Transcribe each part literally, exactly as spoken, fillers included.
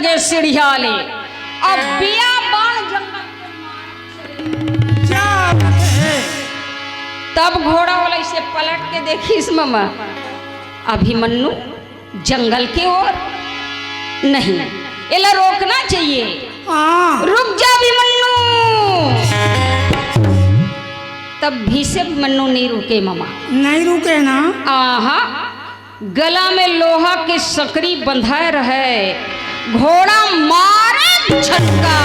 के सीढ़िया ले। अब बिया बाण जंगल के मार। क्या बात है? तब घोड़ा वाला इसे पलट के देखिस ममा, अभिमन्यु जंगल के ओर। नहीं, एला रोकना चाहिए। हाँ। रुक जा अभिमन्यु। तब भी से अभिमन्यु नहीं रुके ममा। नहीं रुके ना। आहा। गला में लोहा के सकरी बंधाए रहे, घोड़ा मारे झटका।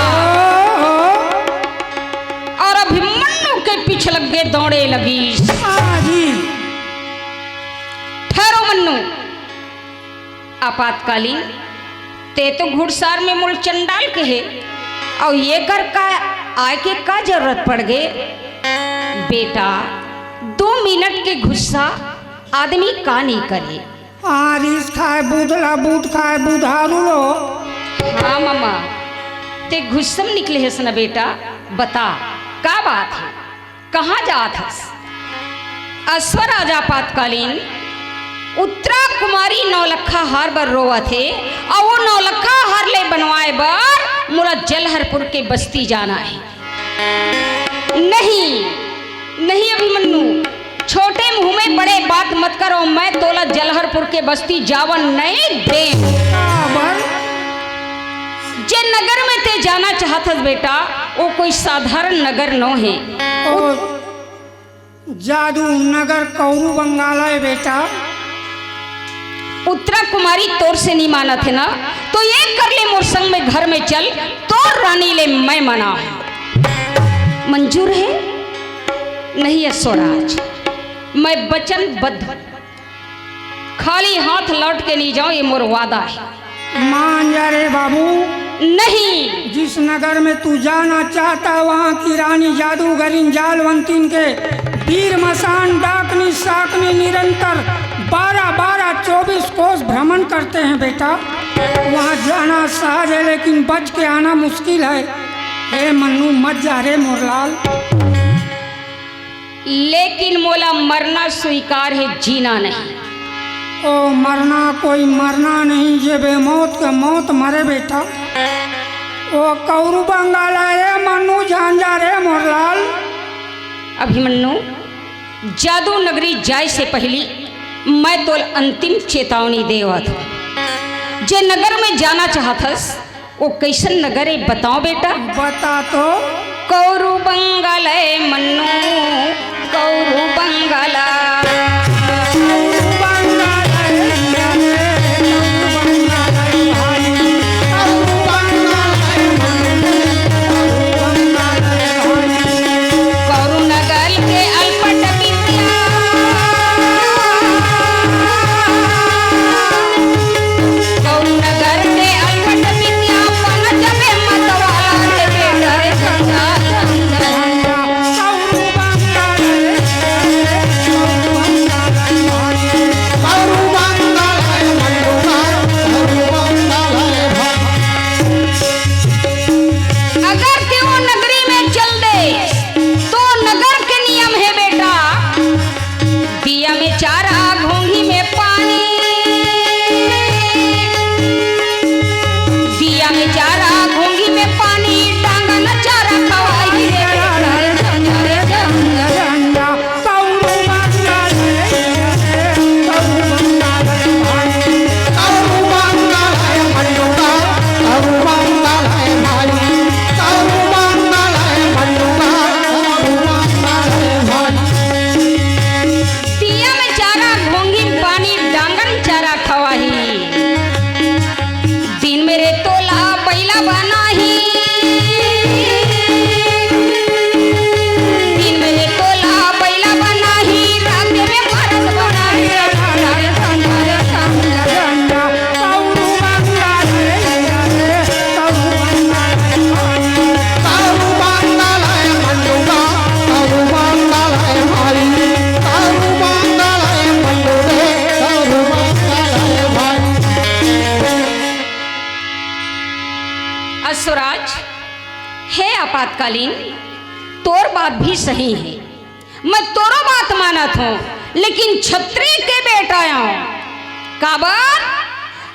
और अभिमन्यु के पीछे लग के दौड़े लगी। हाँ जी। ठहरो मन्नू, आपातकालीन, ते तो घुड़सार में मोल चंडाल के हे, और ये कर का आय के का जरूरत पड़ गए? बेटा, दो मिनट के गुस्सा आदमी का नहीं करे। हाँ, रिस खाए बुधला, बुध खाए बुधारू लो। हाँ ममा, ते गुस्सम निकले हस ना बेटा, बता का बात है, कहाँ जात हस? अश्वराज आपातकालीन उत्तरा कुमारी नौलखा हार बर रोवत हे, अउ वो नौलखा हार ले बनवाए बर मोला जलहरपुर के बस्ती जाना है। नहीं, नहीं अभिमन्यु, छोटे मुंह में बड़े बात मत करो, मैं तोला जलहरपुर के बस्ती जावन नहीं दे। काबर? जे नगर में ते जाना चाहत हस बेटा, वो कोई साधारण नगर नो है। ओ, जादू नगर कौरू बंगाला है बेटा। उत्तरा कुमारी तोर से नहीं मानत है ना, तो ये कर ले मोर संग में घर में चल, तोर रानी ले मैं मना। मंजूर है? नहीं है स्वराज, मैं वचनबद्ध, खाली हाथ लौट के नहीं जाऊं, ये मोर वादा है। मान जा रे बाबू। नहीं। जिस नगर में तू जाना चाहता है, वहाँ की रानी जादूगरिन जालवंतिन के वीर मसान डाकनी साकनी निरंतर बारह बारह चौबीस कोस भ्रमण करते हैं बेटा। वहाँ जाना सहज है, लेकिन बच के आना मुश्किल है। हे मन्नू, मत जा रे मोरलाल। लेकिन मोला मरना स्वीकार है, जीना नहीं। ओ मरना कोई मरना नहीं, जे बेमौत के मौत मरे बेटा। ओ कौरू बंगाला रे मन्नू, जान जा रे मोरलाल। अभिमन्यु, जादू नगरी जाए से पहली मैं तोल अंतिम चेतावनी देवत हूँ। जे नगर में जाना चाहत हस, वो कैसन नगर है, बताओ बेटा। बता तो। कौरू बंगाल है मन्नू, कौरू बंगाला। कौरू नगर के अलपट बिटिया, कौरू नगर के अलपट बिटिया, पनचबे मतवाला रे बेटा रे संगा, संगा, संगा। कौरू बंगाल है, कौरू बंगाल है, कौरू बंगाल है, मन्नू बा, कौरू बंगाल है भाई। अगर तें वो नगरी में चल दे, तो नगर के नियम है बेटा, दिया में चारा, घोंघी में पानी, दिया में चारा, घोंघी में पानी, डांगन चारा खवाई रे। दिया में चारा, घोंघी पानी, डांगन चारा खवाही। दिन में रे तोला बैला बनाही, दिन में रे तोला बैला बनाही, रात में मरद बनाही। अश्वराज, हे आपातकालीन, तोर बात भी सही है, मैं तोरो बात मानत हूँ, लेकिन छत्री के बेटा आऊँ। काबर?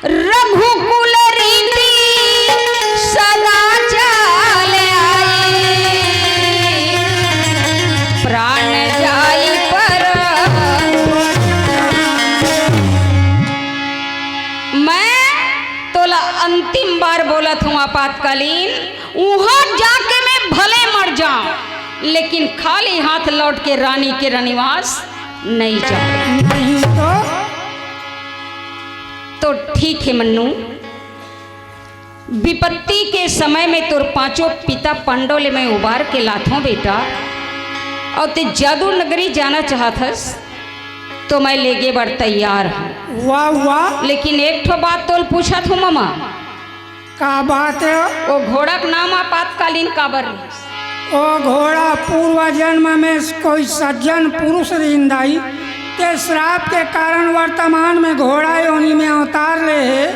रघुकुल रीति सदा चल आई, प्राण जाई पर। मैं तोला अंतिम बार बोलत हूँ आपातकालीन, उहाँ जाके मैं भले मर जाऊं, लेकिन खाली हाथ लौट के रानी के रनिवास नहीं जाऊं। नहीं तो? तो ठीक है मन्नू, विपत्ति के समय में तोर पांचों पिता पांडव ले मैं उबार के लाथों बेटा, और ते जादू नगरी जाना चाहत हस तो मैं लेगे बर तैयार हूँ। वाह, वाह। लेकिन एक ठो बात तोल पूछत हूँ ममा। का बात है? वो घोड़ा के नाम आपातकालीन काबर रिहिस? ओ घोड़ा पूर्व जन्म में कोई सज्जन पुरुष रिहिन दाई, के श्राप के कारण वर्तमान में घोड़ा योनि में अवतार ले हे।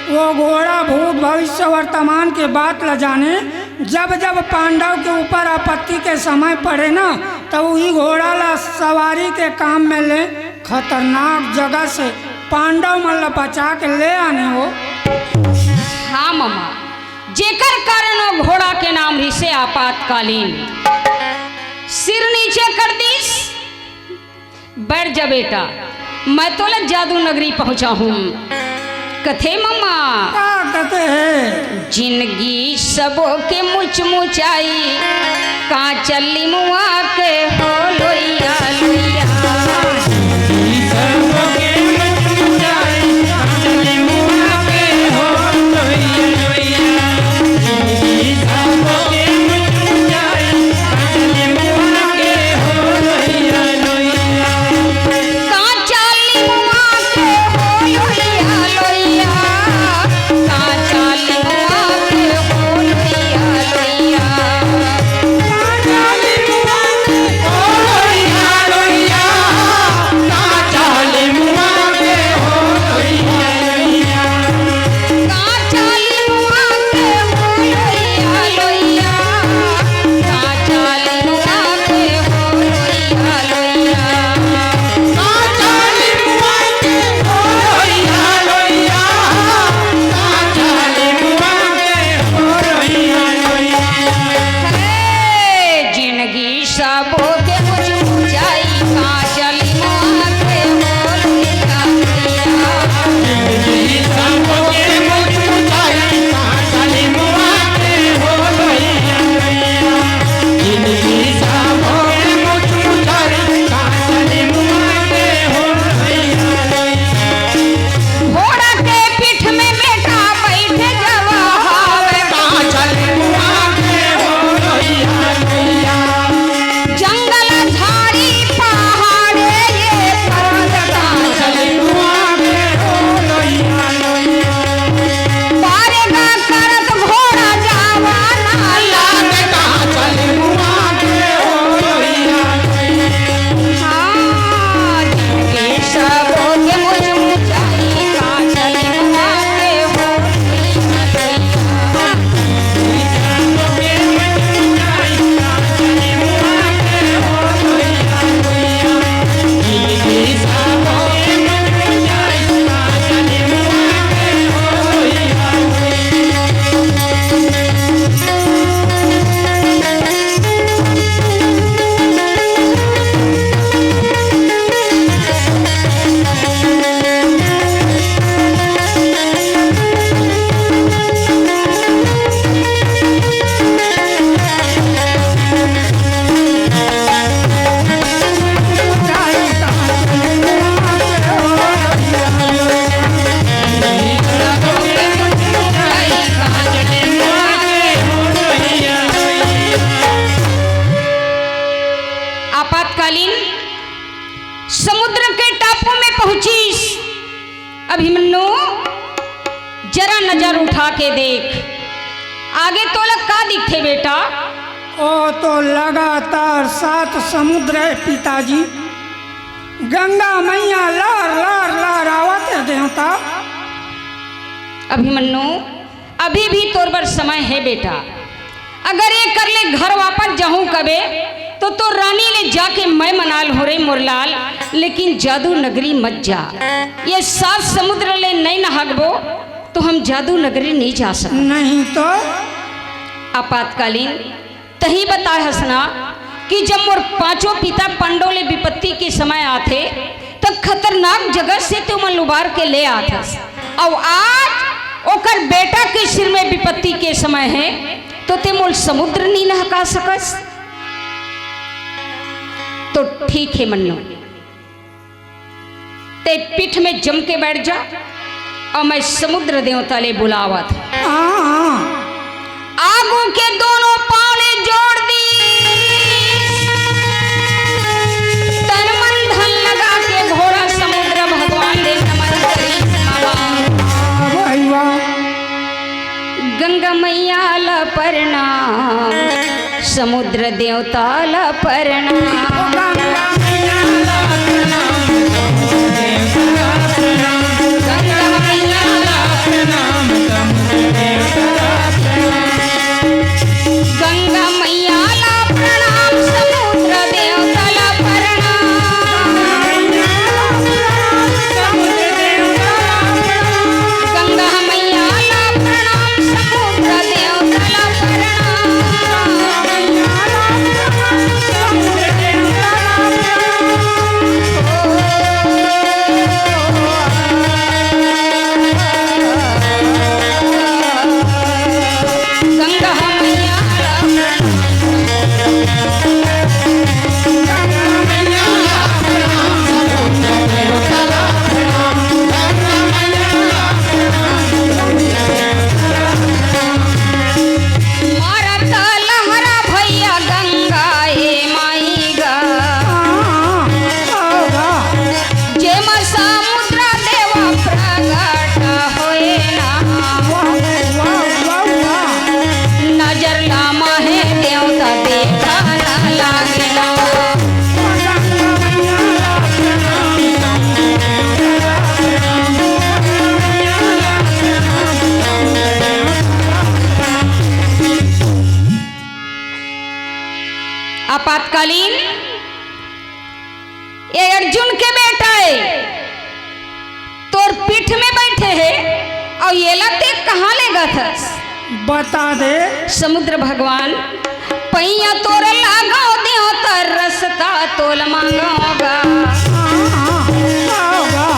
वो घोड़ा भूत भविष्य वर्तमान के बात ल जाने। जब जब पांडव के ऊपर आपत्ति के समय पड़े ना, तो वही घोड़ा ला सवारी के काम में ले खतरनाक जगह से पांडव मन ला बचा के ले आने हो। हाँ ममा, जेकर कारण वो घोड़ा के नाम रिहिसे आपातकालीन। सिर नीचे कर दिस, बैठ जा बेटा, मैं तोला जादू नगरी पहुंचा हूँ। कथे ममा। का कथे हे? जिंदगी सबो के मुचमुचाई, कांच लिमवा के हो लोइया लोइया। कांच लिमवा के हो लोइया लोइया, कांच लिमवा के हो लोइया लोइया। जिंदगी सबो के मुचमुचाई, कांच लिमवा के हो लोइया लोइया। घोड़ा के पीठ में बेटा बैठ जवा हवे। जंगल झाड़ी पहाड़ ये पर्वत। बारेगा करत घोड़ा जावा ना लाग। हाँ, जिंदगी सबो के मुचमुचाई, कांच लिमवा के हो। आपातकालीन समुद्र के टापू में पहुंचिस। अभिमन्यु, जरा नजर उठा के देख, आगे तोला का दिखथे बेटा? ओ तो लगातार सात समुद्र है पिताजी। गंगा मैया लहर लहर लहरावत है देवता। अभिमन्यु, अभी भी तोर बर समय है बेटा। अगर ये कर ले घर वापस जाहूं कबे, तो तोर रानी ले जाके मैं मना लूं रे मोर लाल, लेकिन जादू नगरी मत जा। ये सात समुद्र ले नहीं नहागबो, तो हम जादू नगरी नहीं जा सकते। नहीं तो? आपातकालीन तही बताए हस ना कि जब मोर पांचों पिता पांडव ले विपत्ति के समय आथे, त खतरनाक जगह से तुमन उबार के ले आथस। अउ आज ओकर बेटा के सिर में विपत्ति के समय हे, तो ते मोल समुद्र नी नहका सकस? तो ठीक हे मन्नू, ते पीठ में जम के बैठ जा, अउ मैं समुद्र देवता ले बुलावत। हाँ, हाँ। आगू के दोनों पाँव ले जोड़ दी, तन मन धन लगा के घोड़ा समुद्र भगवान ले नमन करी। वाह भाई वाह। गंगा मैया ला प्रणाम, समुद्र देवता ला प्रणाम। गंगा मैया ला प्रणाम, समुद्र देवता ला प्रणाम। गंगा मैया ला प्रणाम, समुद्र देवता ला प्रणाम। गंगा मैया ला प्रणाम, समुद्र देवता ला प्रणाम। गंगा मैया ला प्रणाम। मारत लहरा भैया गंगा ए माई गा, जेमा समुद्र देवा प्रगट होए ना। नजर लामा हे देवता देखा ना लागे ना। आपातकालीन, ये अर्जुन के बेटा हे, तोर पीठ में बैठे हे, अउ येला ते कहाँ लेगथस? बता दे। समुद्र भगवान, पैया तोर लागो देवता, रस्ता तोल मांगोगा। हाँ, हाँ, हाँ, हाँ।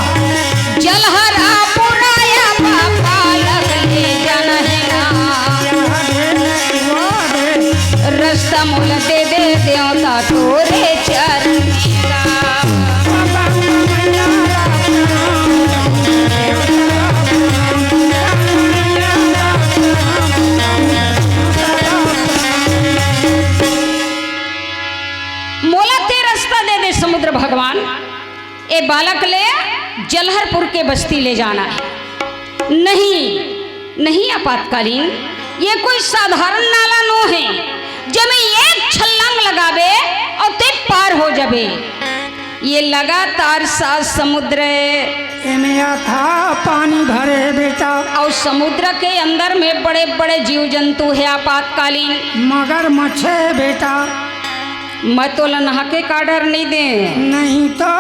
जलहरा पुराया बाबा लगले जनहना। रस्ता मोला दे दे देवता तोरे चरण में गा। मोला ते रस्ता दे दे समुद्र भगवान। ए बालक ले जलहरपुर के बस्ती ले जाना हे। नहीं, नहीं आपातकालीन, ये कोई साधारण नाला नो हे, जेमे एक छलांग लगाबे अउ ते पार हो जाबे। ये लगातार सात समुद्र हे। एमे अथाह पानी भरे हे बेटा। अउ समुद्र के अंदर में बड़े-बड़े जीव जंतु हे आपातकालीन। मगरमच्छ हे बेटा। मैं तोला नहाके का डर नहीं दे। नहीं तो।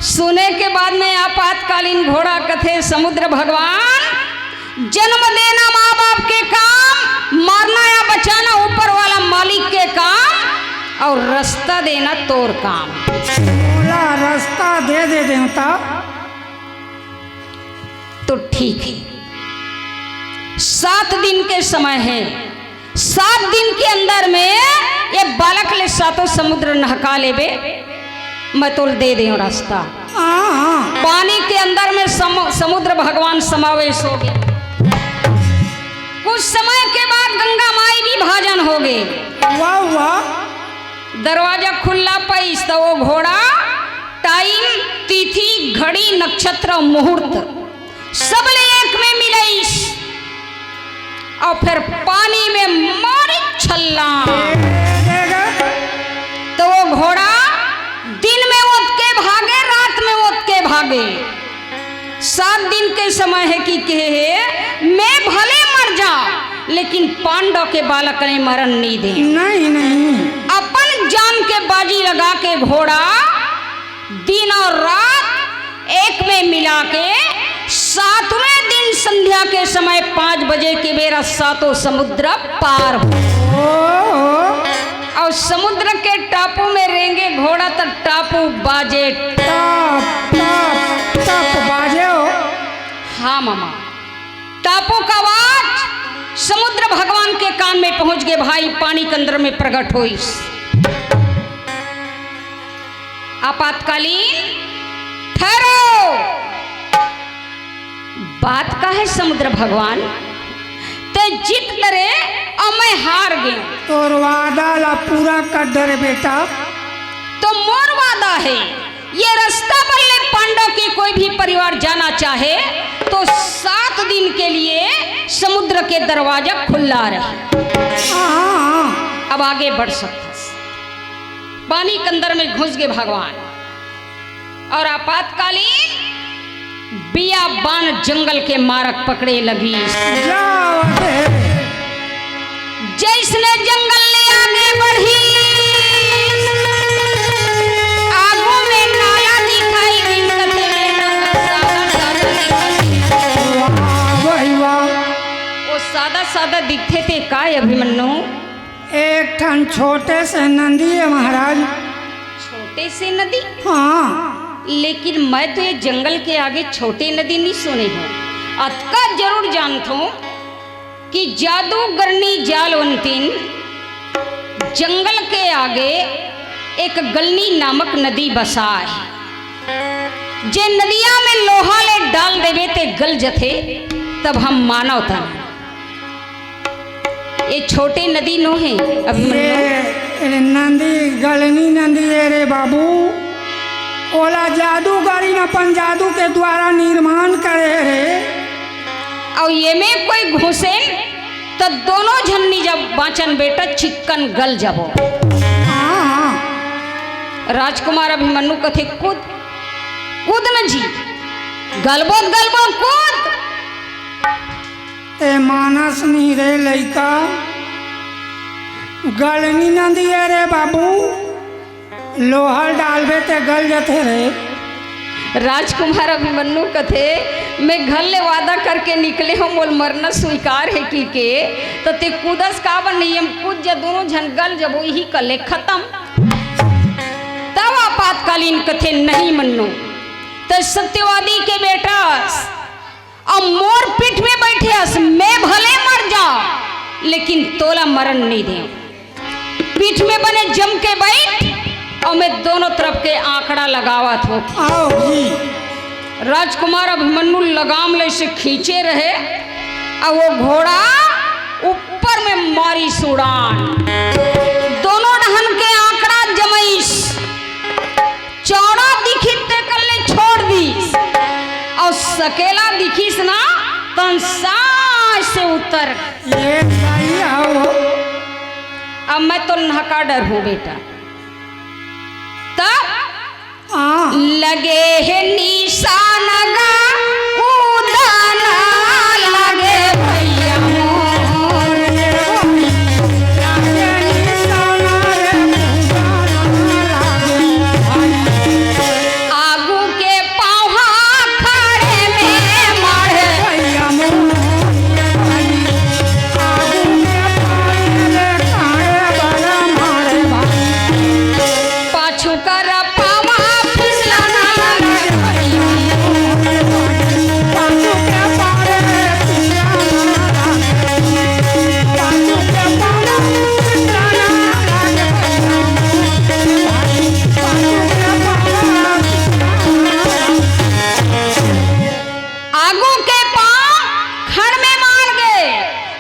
सुने के बाद में आपातकालीन घोड़ा कथे, समुद्र भगवान, जन्म देना माँ बाप के काम, मारना या बचाना ऊपर वाला मालिक के काम, अउ रस्ता देना तोर काम। मोला रस्ता दे दे देवता। तो ठीक हे, सात दिन के समय हे, सात दिन के अंदर में ये बालक ले सातों समुद्र नहका लेबे, मैं तोल दे देव रस्ता। हाँ, हाँ। पानी के अंदर में सम-, समुद्र भगवान समावेश होगे। कुछ समय के बाद गंगा माई भी भाजन होगे। वाह, वाह। दरवाजा खुल्ला पइस त वो घोड़ा टाइम, तिथि, घड़ी, नक्षत्र, मुहूर्त सबले एक में मिलइस अउ फेर पानी में मारिस छलांग। त वो घोड़ा दिन में ओतके भागे, रात में ओतके भागे। सात दिन के समय हे कि कहे हे, मैं भले मर जांव, लेकिन पांडव के बालक ले मरन नइ देंव। नहीं, नहीं। अपन जान के बाजी लगा के घोड़ा दिन अउ रात एक में मिला के सातवें दिन संध्या के समय पाँच बजे के बेरा सातों समुद्र पार हो। और समुद्र के टापू में रेंगे घोड़ा, त टापू बाजे। टप टप टप बाजे हो। हाँ मामा, टापू का आवाज समुद्र भगवान के कान में पहुंच गए। भाई पानी के अंदर में प्रकट होइस। आपातकालीन ठहरो। बात का है समुद्र भगवान, ते जीत डरे और मैं हार गया। तोर वादा ला पूरा कर डरे बेटा। तो मोर वादा है, ये रास्ता बल्ले पांडव के कोई भी परिवार जाना चाहे तो सात दिन के लिए समुद्र के दरवाजा खुला रहे। हाँ, हाँ। अब आगे बढ़ सकता। पानी के अंदर में घुस गए भगवान। और आपातकालीन बियाबान जंगल के मारग पकड़े लगी। जैसने जंगल ले आगे बढ़ी, आगू में नाला दिखाई दिन कथे में सादा सादा दिखाई। वाह भाई वाह। वो सादा सादा दिखथे ते काय अभिमन्यु? एक ठन छोटे से नदी है महाराज। छोटे से नदी? हाँ। लेकिन मैं तो ये जंगल के आगे छोटे नदी नहीं सुने हूँ। अतका जरूर जानत हूँ कि जादूगरनी जालवंतिन जंगल के आगे एक गलनी नामक नदी बसा है। जे नदिया में लोहा ले डाल देवे ते गल जथे, तब हम मानव तन। ये छोटे नदी नो है अभी ये नदी गलनी नदी है रे बाबू। ओला जादूगरी अपन जादू के द्वारा निर्माण करे रे। और ये में कोई घुसेन तो दोनों झन्नी जब बाँचन बेटा चिक्कन गल जबो। हाँ, हाँ। राजकुमार अभिमन्यु कथे कूद, कूद न जी, गलबो गलबो कूद। ए मानस नहीं रे लइका, गलनी नदी है रे बाबू, लोहा डालबे ते गल जथे रे। राजकुमार अभिमन्यु कथे, मैं घर ले वादा करके निकले हूँ, मोल मरना स्वीकार है की के, तो ते कूदस काबर नहीं, हम कूद जा, दोनों झन गल जबो, यही कले खत्म। तब आपातकालीन कथे, नहीं मन्नू, तो सत्यवादी के बेटा अब मोर पीठ में बैठे हस, मैं भले मर जा, लेकिन तोला मरण नहीं दे। पीठ में बने जम के बैठ और मैं दोनों तरफ के आंकड़ा लगावत हो। आओ जी। राजकुमार अभिमन्यु लगाम ले से खींचे रहे और वो घोड़ा ऊपर में मारिस उड़ान। दोनों डहन के आंकड़ा जमइस। चौड़ा दिखिस तेकर ले छोड़ दिस, और सकेला दिखिस ना तन सांस से उतर। ये सही आओ। अब मैं तो नहका डर हूँ बेटा। तब हाँ। लगे है निशान गा कूदना लगे भैया मोर। आगू के पाँव खड़े में मारे। पाछू कर पाँव फिसलना। आगू के पाँव खड़ में मार गए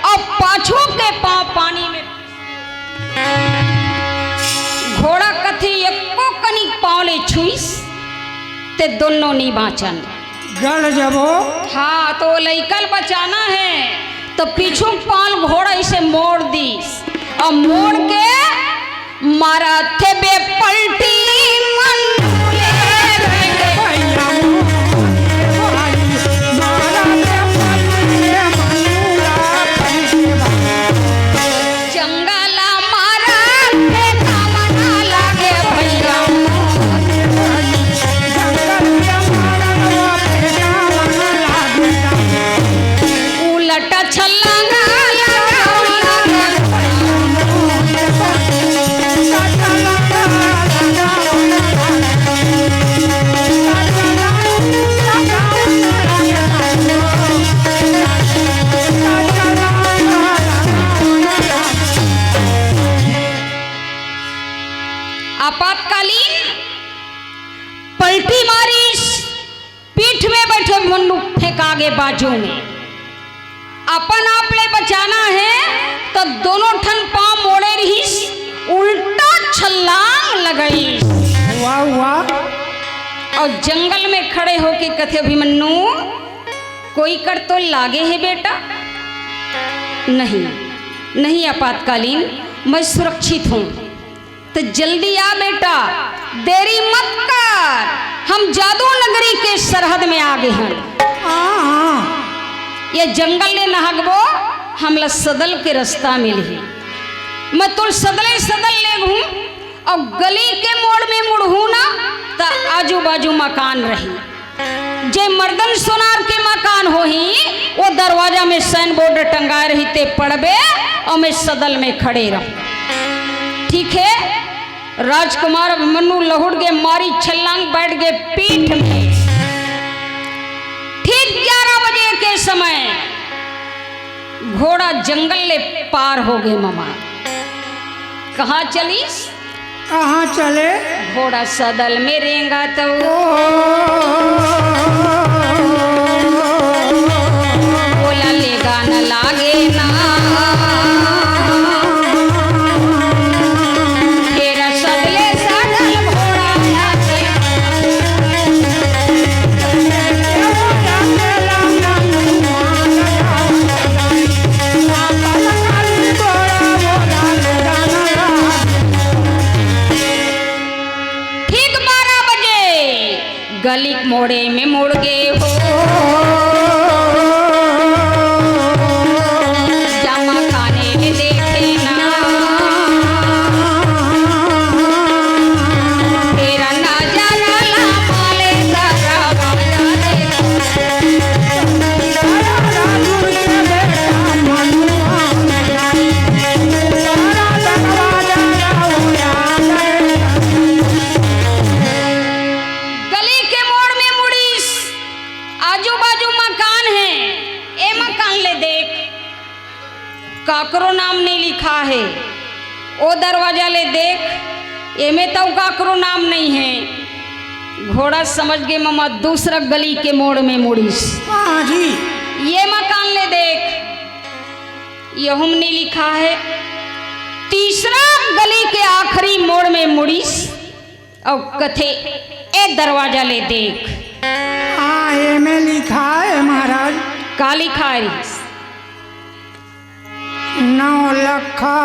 और पाछू के पाँव पानी में। घोड़ा कथे एको कनिक पाँव ले छुइस ते दोनों नी बाँचन। गल जबो। हाँ, तो लइकल बचाना है, तो पीछू पाँव घोड़ा इसे मोड़ दीस और मोड़ के मारा थे बे पलटी मन ले। जंगल मारा थे कामना लागे भैया। के बाजू में। अपन आप ले बचाना हे, त दोनों ठन पांव मोड़े रहिस, उल्टा छलांग लगाइस। वाह, वाह। अउ जंगल में खड़े होके कथे, "अभिमन्यु, कोई कर तो लागे हे बेटा?" "नहीं, नहीं आपातकालीन, मैं सुरक्षित हूँ।" "त जल्दी आ बेटा, देरी मत कर, हम जादू नगरी के सरहद में आ गे हन।" हाँ, हाँ। "ये जंगल ले नहगबो, हमला सदल के रस्ता मिलही। मैं तोर सदले सदल ले घूम, अउ गली के मोड़ में मुड़हू ना, त आजू बाजू मकान रही। जे मर्दन सोनार के मकान होही, वो दरवाजा में साइन बोर्ड टंगाए रही, ते पढ़बे, अउ मैं सदल में खड़े रहूं।" ठीक हे, राजकुमार अभिमन्यु लहुट गे, मारी छलांग, बैठ गे पीठ में। ठीक ग्यारह बजे के समय घोड़ा जंगल ले पार हो गे ममा। कहाँ चलिस? कहाँ चले? घोड़ा सदल में रेंगा तो ओ, बोला लेगा न लागे ना। तेरा सदले सदल घोड़ा लागे। ठीक बारह बजे गली के मोड़े में मुड़ गे हो। जामा काने में देखे ना। तेरा नजर ला पाले दरवाजा दे। गली के मोड़ में मुड़ीस, आजू बाजू मकान हे, ए मकान ले देख, काकरो नाम नहीं लिखा हे। ओ दरवाजा ले देख, एमे तउ काकरो नाम नहीं हे। घोड़ा समझ गे ममा, दूसरा गली के मोड़ में मुड़ीस। हाँ जी। ये मकान ले देख, यहूम नहीं लिखा हे। तीसरा गली के आखिरी मोड़ में मुड़ीस अउ कथे, ए दरवाजा ले देख। हाँ, एमे लिखा हे महाराज। का लिखा हे रिहिस? नवलखा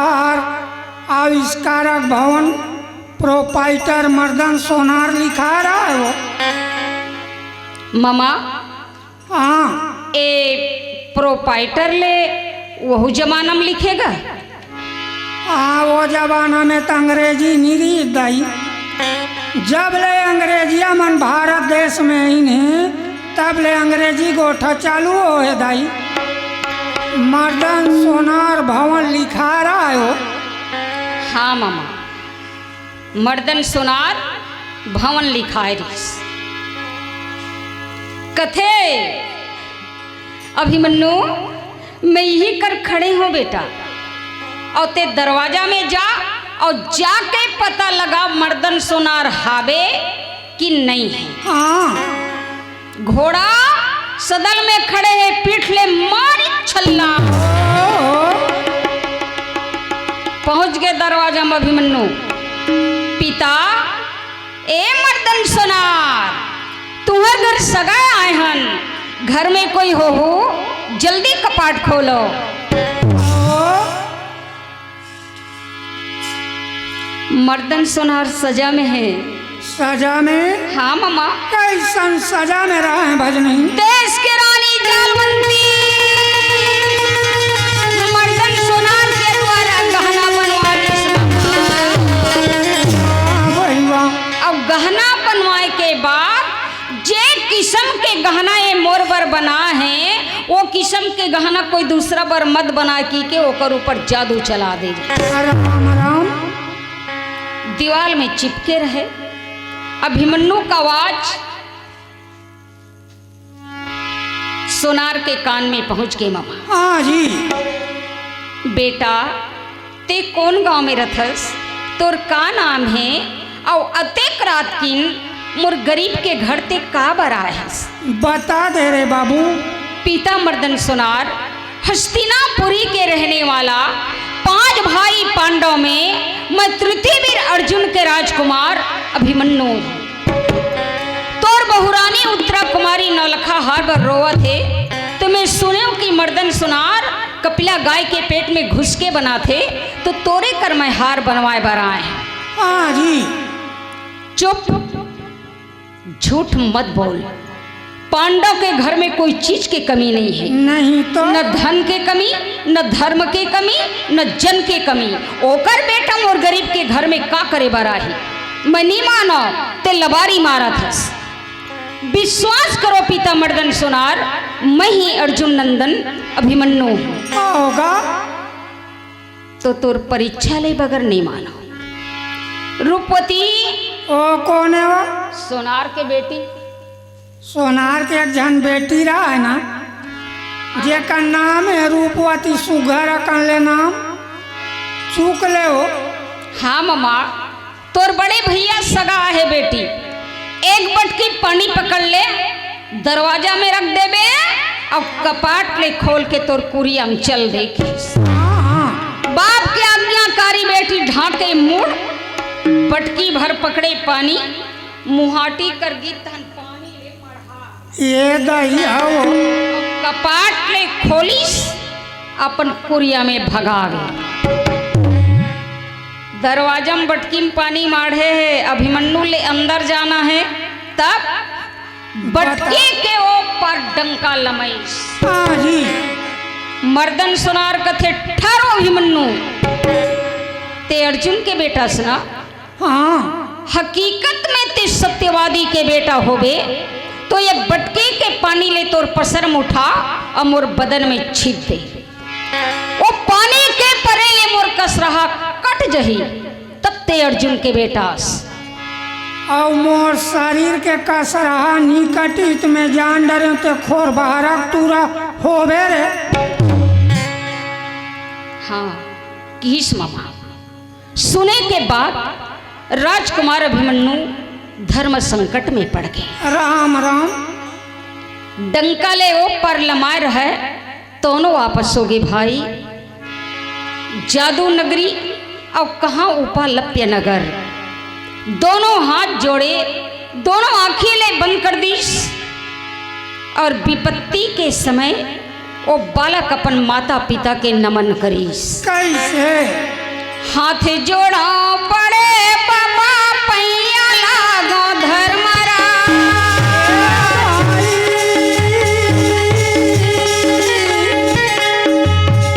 आविष्कारक भवन, प्रोपाइटर मर्दन सोनार लिखा रहा है वो। ममा, हाँ। ए प्रोपाइटर ले वहू जमाना में लिखे गा? हाँ, वो जमाना में त अंग्रेजी नहीं रही दाई। जब ले अंग्रेजिया मन भारत देश में आइन हे, तब ले अंग्रेजी गोठा चालू हो हे दाई। मर्दन सोनार भवन लिखा रहा हो। हाँ मामा, मर्दन सोनार भवन लिखाए रिहिस। कथे, अभिमन्यु, मैं इही कर खड़े हों बेटा, अउ ते दरवाजा में जा अउ जाके पता लगा मर्दन सोनार हावे कि नहीं हे। हाँ। घोड़ा सदल में खड़े हे, पीठ ले मारी छल्ला। पहुंच गे दरवाजा में अभिमन्यु। पिता, ए मर्दन सोनार, तुंहर घर सगा आए हन, घर में कोई होहू, जल्दी कपाट खोलो। मर्दन सोनार सजा में हे। सजा में? हाँ मामा। कइसन सजा में रहे हे भजनी? देश के रानी जालवंती मर्दन सोनार के द्वारा गहना बनवा रिहिस मामा। वाह भाई वाह। अउ गहना बनवाए के बाद जे किसम के गहना ए मोर बर बना हे, वो किसम के गहना कोई दूसरा बर मत बना, कहिके ओकर ऊपर जादू चला दे। राम राम। दीवाल में चिपके रहे। अभिमन्यु का आवाज सोनार के कान में पहुंच गे मामा। हाँ जी। बेटा, ते कोन गांव में रथस? तोर का नाम हे? अउ अतेक रात किन मोर गरीब के घर ते का बर आए हस? बता दे रे बाबू, पिता मर्दन सोनार, हस्तिनापुरी के रहने वाला, पांच भाई पांडव में मैं तृतीय वीर अर्जुन के राजकुमार अभिमन्यु। तोर बहुरानी उत्तरा कुमारी नौलखा हार बर रोवत हे, त मैं सुनेंव कि मर्दन सोनार कपिला गाय के पेट में घुस के बनाथे, त तोरे कर मैं हार बनवाए बर आए हंव। हाँ जी। चुप, झूठ मत बोल। पांडव के घर में कोई चीज के कमी नहीं है। नहीं तो। न धन के कमी, न धर्म के कमी, न जन के कमी। ओकर बेटा मोर गरीब के घर में का करे बर आही? मैं नहीं मानंव, ते लबारी मारत हस। विश्वास करो पिता मर्दन सोनार, मैं ही अर्जुन नंदन अभिमन्यु हंव। का होगा? त तोर परीक्षा ले बगर नहीं मानंव। रूपवती। ओ, कोन हे वो? सोनार के बेटी। सोनार के एक झन बेटी रहय ना, जेकर नाम हे रूपवती, सुघर अकन ले नाम। चूक ले हो। हाँ ममा, तोर बड़े भैया सगा हे बेटी, एक बटकी पानी पकड़ ले, दरवाजा में रख देबे अउ कपाट ले खोल के तोर कुरिया में चल देही। हाँ, हाँ। बाप के आज्ञाकारी बेटी ढांके मुड़, बटकी भर पकड़े पानी, मुहाटी कर गी तहन पानी ले मढ़ा। ये दही हव। कपाट ले खोलिस, अपन कुरिया में भगा गे। दरवाजा में बटकी में पानी माढ़े हे, अभिमन्यु ले अंदर जाना हे, तब बटकी के ओ पार डंका लमइस। हाँ जी। मर्दन सोनार कथे, "ठहरो अभिमन्यु, ते अर्जुन के बेटा हस ना?" हाँ। हकीकत में ते सत्यवादी के बेटा होबे, त ये बटकी के पानी ले तोर पसर में उठा अउ मोर बदन में छींट दे। ओ पानी के परे ले मोर कसरहा कट जही, तब ते अर्जुन के बेटा हस। अउ मोर शरीर के कसरहा नी कटी त मैं जान डरेंव ते खोर बहरा टूरा होबे रे। हाँ, किहिस ममा। सुने के बाद राजकुमार अभिमन्यु धर्म संकट में पड़ गे। राम राम। डंका ले ओ पार लमाय रहय, तोनो वापस होगे भाई। जादू नगरी अउ कहाँ उपालप्य नगर। दोनों हाथ जोड़े, दोनों आँखी ले बंद कर दीस। अउ विपत्ति के समय ओ बालक अपन माता पिता के नमन करिस। कइसे? हाथ जोड़ंव बड़े बाबा, पइयाँ लागंव धर्मराज।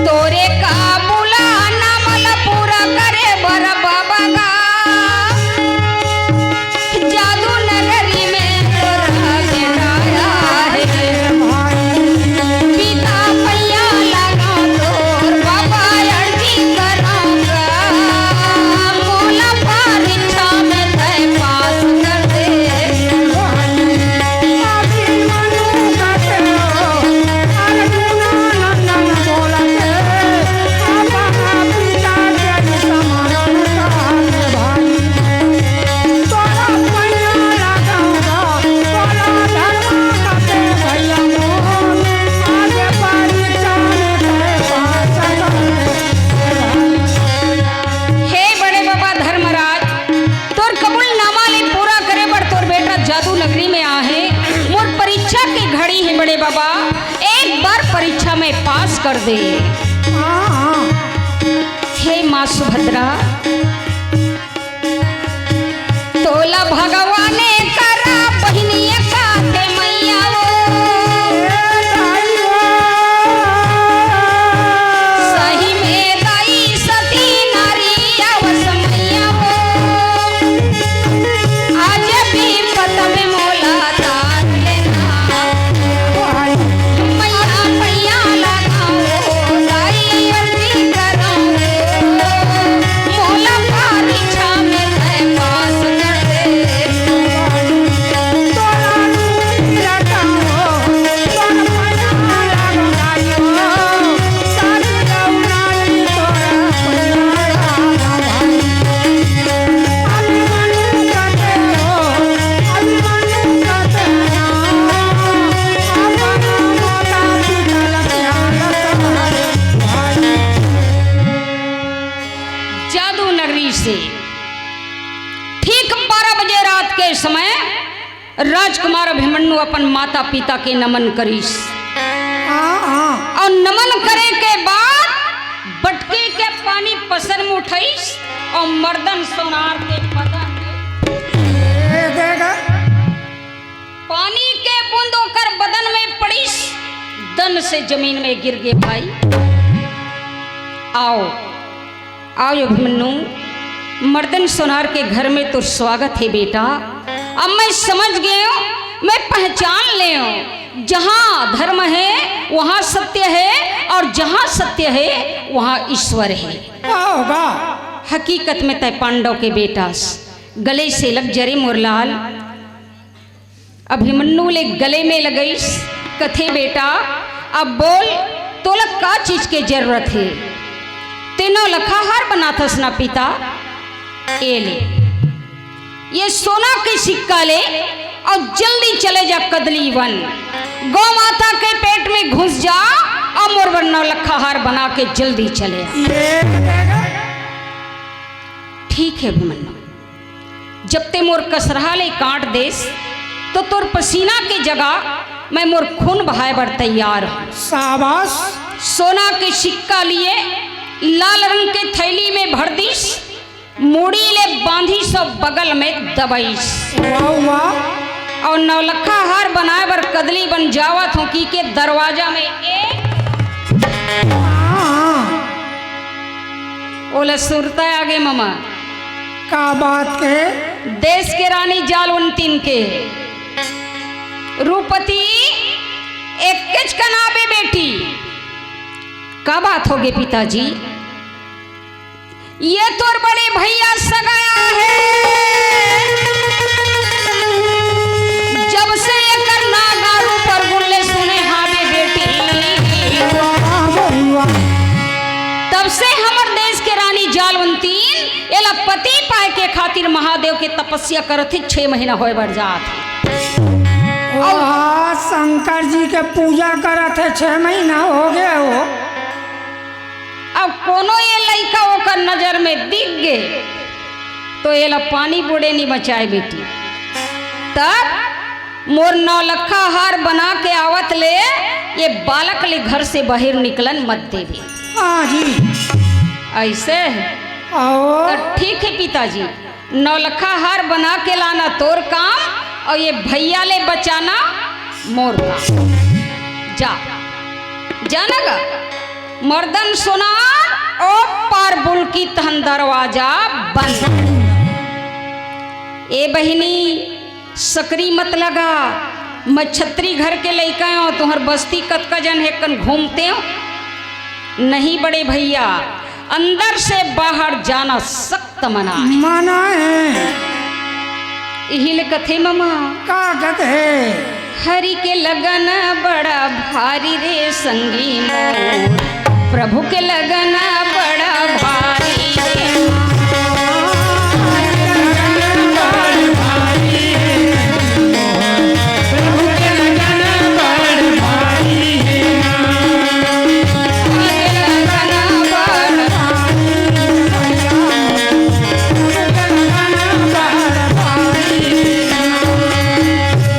तोरे का बुलाना मला पूरा करे बर बाबा गा। जादू नगरी में तोरा बेटा आए हे। पिता पइयाँ लागंव तोर बाबा, अर्जी करंव गा, मोला परीक्षा में तैं पास कर दे। हे बड़े बाबा धर्मराज, तोर कबूलनामा ले पूरा करे बर तोर बेटा जादू नगरी में आहे। मोर परीक्षा के घड़ी हे बड़े बाबा, एक बार परीक्षा में पास कर दे। हाँ, हाँ। हे माँ सुभद्रा, तोला भगवान करा बहिनिया काथे मैया वो। सही में दाई सती नारी अवस मैया वो। आज विपत में मोला तार लेना। मैया, मैया लगाओ, दाई अर्जी कराओ, मोला परीक्षा में तैं पास कर दे। राजकुमार अभिमन्यु अपन माता पिता के नमन करिस। हाँ, हाँ। अउ नमन करे के बाद बटकी के पानी पसर में उठइस अउ मर्दन सोनार के बदन में ए, देगा। पानी के बूंद ओकर बदन में पड़िस, दन से जमीन में गिर गे भाई। आओ, आओ अभिमन्यु, मर्दन सोनार के घर में तो स्वागत हे बेटा। अब मैं समझ गेंव, मैं पहचान लेंव, जहाँ धर्म हे वहाँ सत्य हे, अउ जहाँ सत्य हे वहाँ ईश्वर हे। का होगा? हकीकत में तैं पांडव के बेटा अस। गले से लग जा रे मोर लाल। अभिमन्यु ले गले में लगइस, कथे, "बेटा, अब बोल, तोला का चीज के जरूरत हे? तें नौलखा हार बनाथस ना पिता? ए ले, ये सोना के सिक्का ले अउ जल्दी चले जा कदली वन, गौ माता के पेट में घुस जा अउ मोर बर नौलखा हार बना के जल्दी चले आ।" ये ठीक हे अभिमन्यु, जब तें मोर कसरहा ले काट देस, तो तोर पसीना के जगह मैं मोर खून बहाए बर तैयार हूँ। शाबाश। सोना के सिक्का लिए लाल रंग के थैली में भर दिस, मुड़ी ले बांधिस अउ बगल में दबइस। वाह, वाह। अउ नौलखा हार बनाए बर कदली बन जावत हूँ कि के दरवाजा में एक हाँ। ओला सुरता आगे ममा। का बात के? देश के रानी जालवंतीन के रूपती एक्केच कन आबे बेटी। का बात होगे पिताजी? ये तोर बड़े भैया सगा हे। जब से एकर नागारू परगुन ले सुने हावे बेटी, तब से हमर देश के रानी जालवंतीन एला पति पाए के खातिर महादेव के तपस्या करत हे, छह महीना होए बर जात हे। वाह, शंकर जी के पूजा करत हे, छह महीना होगे हो। अब कोनो ये लइका ओकर नजर में दिख गे, तो एला पानी बूड़े नी बचाए बेटी। तब मोर नौलखा हार बना के आवत ले ये बालक ले घर से बाहिर निकलन मत देवे। हाँ जी। अइसे हे। आओ। तो ठीक हे पिताजी, नौलखा हार बना के लाना तोर काम, अउ ये भैया ले बचाना मोर काम। जा, जा ना गा। मर्दन सोनार, ओ पार बुलकी तहन दरवाजा बंद। ए बहिनी, सकरी मत लगा, मैं छत्री घर के लइका हूँ, तुहर बस्ती कतका जन हे कन घूमते हो। नहीं बड़े भैया, अंदर से बाहर जाना सख्त मना हे। मना हे। इही ले कथे ममा। का कथे? हरि के लगन बड़ा भारी रे संगी मोर, प्रभु के लगन बड़ा भारी रे।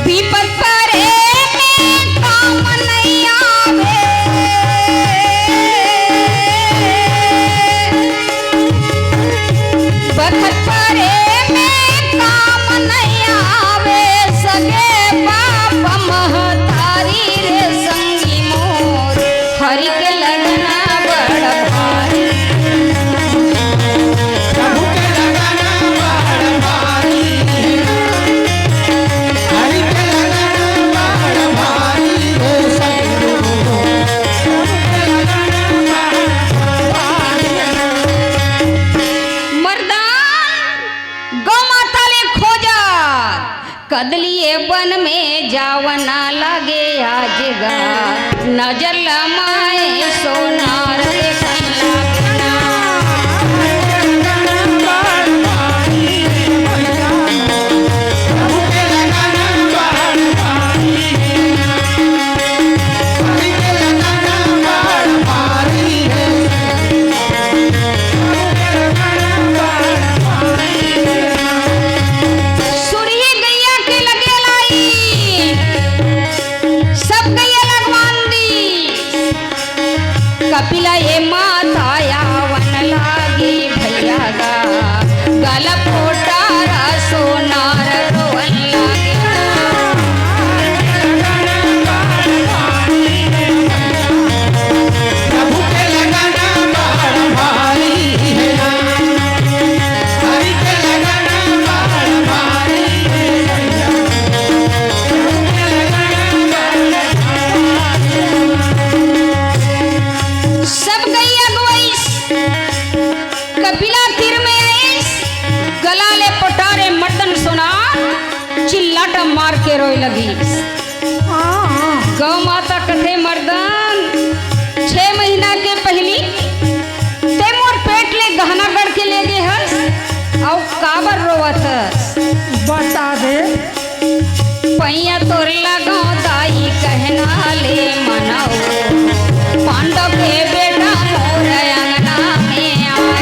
विपत परे में काम नहीं आवे। बखत परे में काम नहीं आवे, सगे बाप महतारी रे संगी मोर, हरि के लगना बड़ भारी। प्रभु के लगना बड़ भारी। हरि के लगना बड़ भारी हो सतगुरु। प्रभु के लगना बड़ भारी। मर्दान गौ माता ले खोजा, कदलिए बन में जावना लागे आज गा, नजर लमाए सोनार के कहीं लागे ना। सुरही गैया के लगे लाई, पिला ये माता आवन लागी भैया गा, गला पोटारा सोनार रोवन लागी। प्रभु के लगन बड़ भारी है ना, हरि के लगन बड़ भारी है भैया। सब गई अगुवाइस, कपिला तीर में आइस, गला ले पोटारे मर्दन सोनार, चिल्लाटा मार के रोए लगिस। हाँ, हाँ। गौ माता कथे, मर्दन, छह महीना के पहिली ते मोर पेट ले गहना गढ़ के ले गे हस, अउ काबर रोवत हस? बता दे। पैया तोर लगाओ दाई कहना ले मनाओ, पांडव के बेटा मोर अंगना में आयो।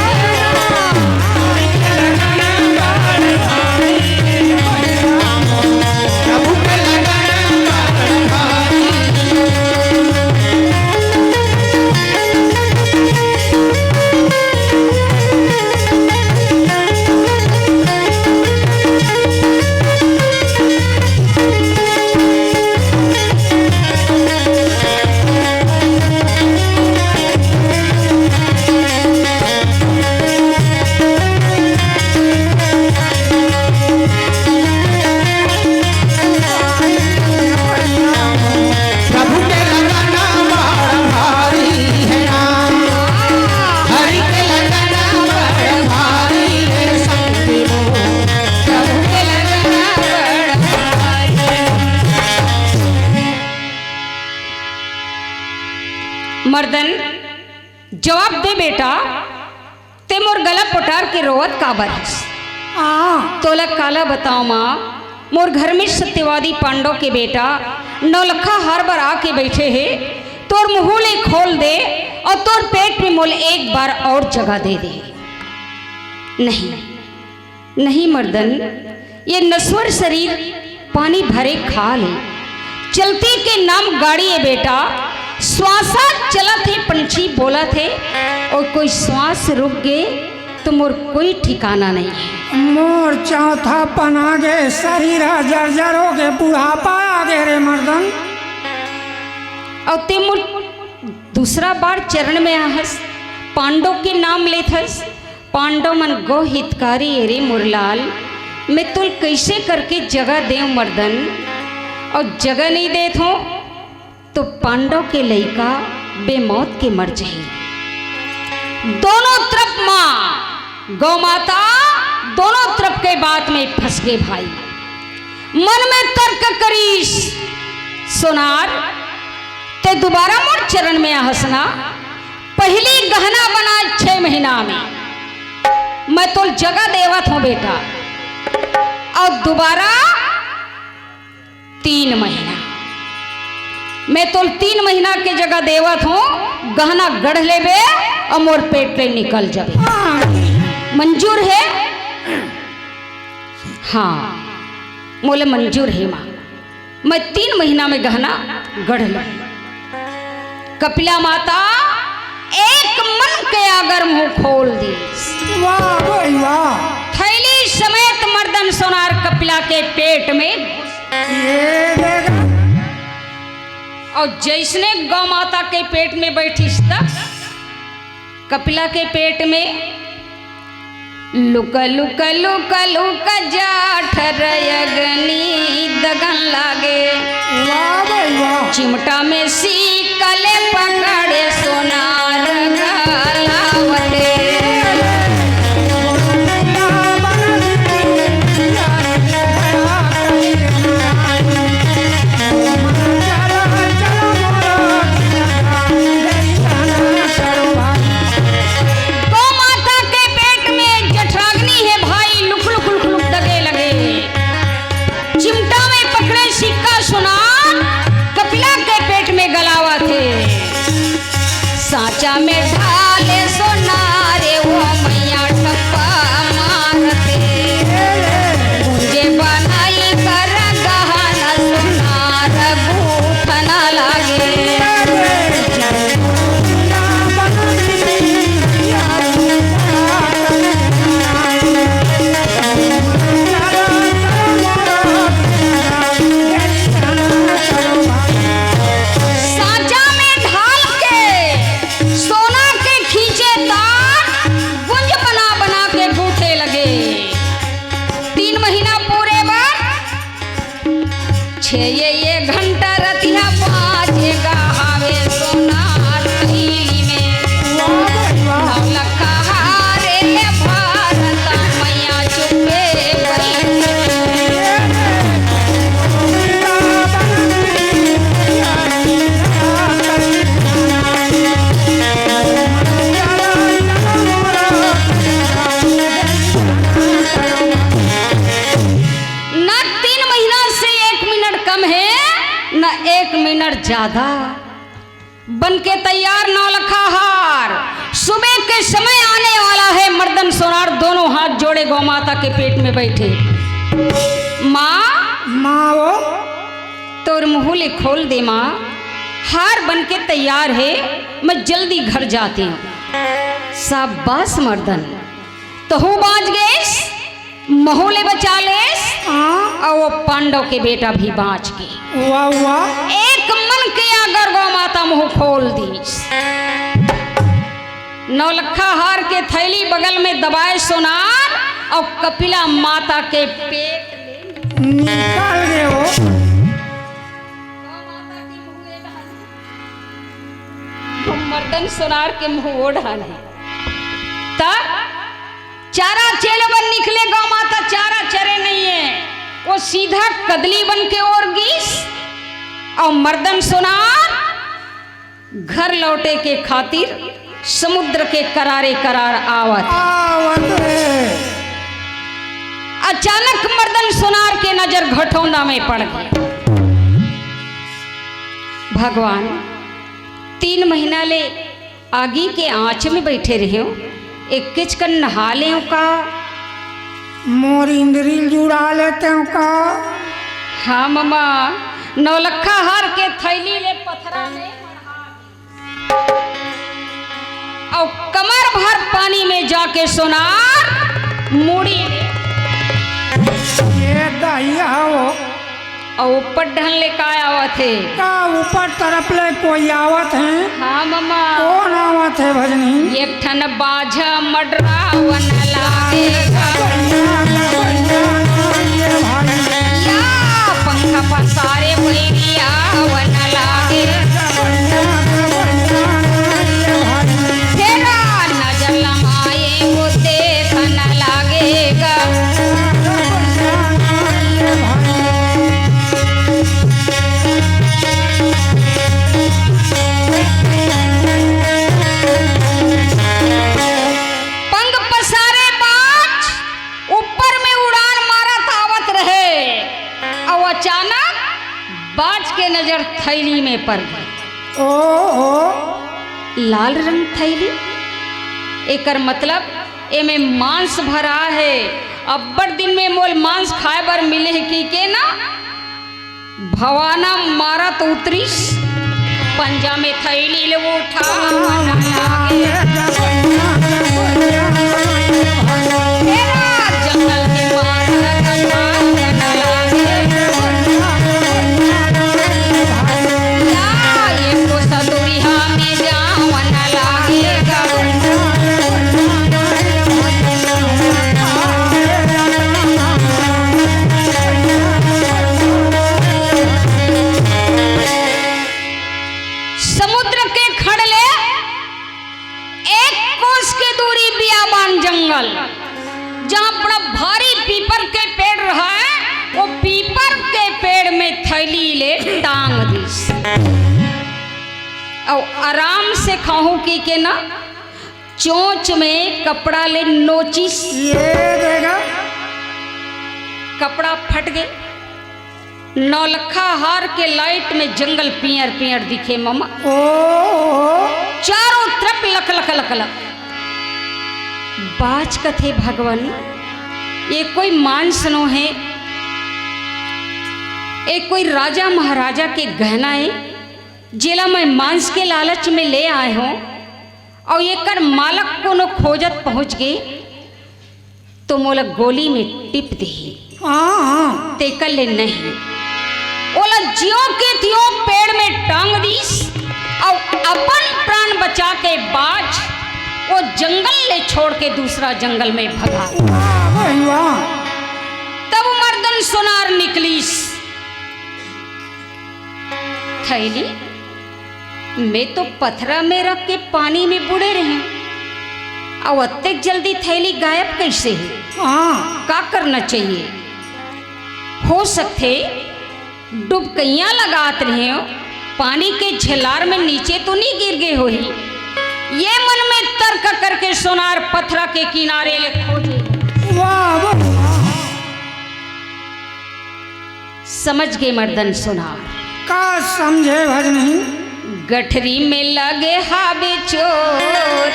प्रभु के लगन बड़ भारी है ना, हरि के लगन बड़ भारी है संगी मोर। प्रभु के लगन बड़ भारी। मर्दन, जवाब दे बेटा, ते मोर गला पोटार के रोवत काबर हस? हाँ। तोला काला बताओ माँ, मोर घर में सत्यवादी पांडव के बेटा नौलखा हर बार आके बैठे हे, तोर मुंह ले खोल दे अउ तोर पेट में मोल एक बार अउ जगह दे दे। नहीं, नहीं मर्दन, ये नश्वर शरीर पानी भरे खाल हे। चलती के नाम गाड़ी हे बेटा, श्वासा चलत हे, पंछी बोलत हे, अउ कोई श्वास रुक गे तो मोर कोई ठिकाना नहीं हे। मोर चौथापन आ गे, शरीर ह जर्जर हो गे, बुढ़ापा आ गे रे मर्दन। अउ ते मोर दूसरा बार चरण में आहस, पांडव के नाम लेथस, पांडव मन गौ हितकारी ए रे मोर लाल, मैं तोल कइसे करके जगह देव मर्दन, अउ जगह नहीं देत हो तो पांडव के लइका बेमौत के मर जाही। दोनों तरफ माँ गौ माता, दोनों तरफ के बात में फंस गे भाई। मन में तर्क करीस, सोनार, ते दोबारा मोर चरण में आहस ना, पहिली गहना बना छह महीना में, मैं तोल जगह देवत हों बेटा, अउ दोबारा तीन महीना, मैं तोल तीन महीना के जगह देवत हों, गहना गढ़ लेबे अउ मोर पेट ले निकल जाबे। मंजूर हे? हाँ, मोले मंजूर हे माँ। मैं तीन महीना में गहना गढ़ लूं। कपिला माता एक मन के आगर मुंह खोल दी। वाह भाई वाह। थैली समेत मर्दन सोनार कपिला के पेट में। ये देगा। अउ जइसने गौ माता के पेट में बैठिस त कपिला के पेट में लुक लुक लुक लुक जाठ रयगनी दगन लागे। वाह भाई वाह। चिमटा में सीकले पकड़े सोनार गलावटे। गौ माता के पेट में जठराग्नि हे भाई, लुक लुक लुक लुक दगे लगे। चिमटा में पकड़े सिक्का सोनार, कपिला के पेट में गलावत हे। सांचा में ढाले सोनार, वो मैया ठप्पा मारत हे। गुंजे बनाई कर गहना सोनार, गूंथन लागे। छे ये, ये घंटा रतिहा बाजेगा, हावे सोनार थैली में। वाह भाई वाह। नौ लखा हारे भारत मैया चुपे बैठी। न तीन महीना से एक मिनट कम है, न एक मिनट ज्यादा। बन के तैयार नौलखा हार, सुबह के समय आने वाला है। मर्दन सोनार दोनों हाथ जोड़े गौ माता के पेट में बैठे। माँ, माँ वो? तोर मुँह ले खोल दे माँ, हार बन के तैयार है, मैं जल्दी घर जाती हूँ। शाबाश मर्दन, तहू बाँच गएस, महू ले बचा लेस, हाँ। अउ वो पांडव के बेटा भी बाँच गे। वाह, वाह। एक मन के अगर गौ माता मुँह खोल दीस। नौलखा हार के थैली बगल में दबाए सोनार अउ कपिला माता के पेट ले निकाल दे हो। गौ माता के मुँह ओढ़ाने। मर्दन सोनार के मुँह ओढ़ाने। त चारा चरे बर निकले गौ माता, चारा चरे नहीं है, वो सीधा कदली बन के ओर गीस। अउ मर्दन सोनार घर लौटे के खातिर समुद्र के करारे करार आवत। आवत रे। अचानक मर्दन सोनार के नजर घटौंदा में पड़ गया। भगवान, तीन महीना ले आगी के आँच में बैठे रहेंव, एक्केच कन नहा लेंव का? मोर इंद्री ल जुड़ा लेतेंव का? हाँ ममा, नौलखा हार के थैली ले पथरा में मढ़ा दे। अउ कमर भर पानी में जाके सोनार मुड़ी ले। ये दहिया हो। अउ ऊपर ढन ले का आवत हे? का ऊपर तरफ ले कोई आवत हे? हाँ ममा। कोन आवत हे भजनी? एक ठन बाझा मडरावन लागे गा। या पंख पसारे बैरी आवन लागे। फेरा नजर लमाए वो देखन लागे गा। पंख पसारे बाज ऊपर में उड़ान मारत आवत रहे, अउ अचानक बाज के नजर थैली में पड़ गई। ओ, ओ। लाल रंग थैली, एकर मतलब एमे मांस भरा हे। अब्बड़ दिन में मोल मांस खाए बर मिले हे कहिके ना, भवाना मारत उतरिस, पंजा में थैली ले उठावन लागे। फेरा जंगल के मार कटावन लागे। या एको सतुरिहा में जावन लागे। समुद्र के खड़ ले एक कोस के दूरी बियाबान जंगल, जहाँ बड़ा भारी पीपर के पेड़ रहय, वो पीपर के पेड़ में थैली ले टांग दिस। अउ आराम से खाहूं कहिके ना, चोंच में कपड़ा ले नोचिस। ये देगा। कपड़ा फट गे। नौलखा हार के लाइट में जंगल पियर पियर दिखे ममा। ओ, ओ। चारों तरफ लक लक लक लक। बाज कथे भगवान, ये कोई मांस नो हे, ये कोई राजा महाराजा के गहना हे, जेला मैं मांस के लालच में ले आए हों, अउ एकर मालक कोनो खोजत पहुंच गे, तो मोला गोली में टिप देही। हाँ, हाँ। तेकर ले नहीं, ओला जियो के तियो पेड़ में टांग दिस, अउ अपन प्राण बचा के बाज वो जंगल ले छोड़ के दूसरा जंगल में भगा। वाह भाई वाह। तब मर्दन सोनार निकलिस। थैली मैं तो पथरा में रख के पानी में बुड़े रहेंव, अउ अतेक जल्दी थैली गायब कइसे हे? हाँ। का करना चाहिए? हो सकथे डुबकइयां लगात रहेंव, पानी के झेलार में नीचे तो नइ गिर गे होही। ये मन में तर्क करके सोनार पथरा के किनारे ले खोजे। वाह, वाह, वाह। समझ गे मर्दन सोनार। का समझे भजनी? गठरी में लगे हावे चोर,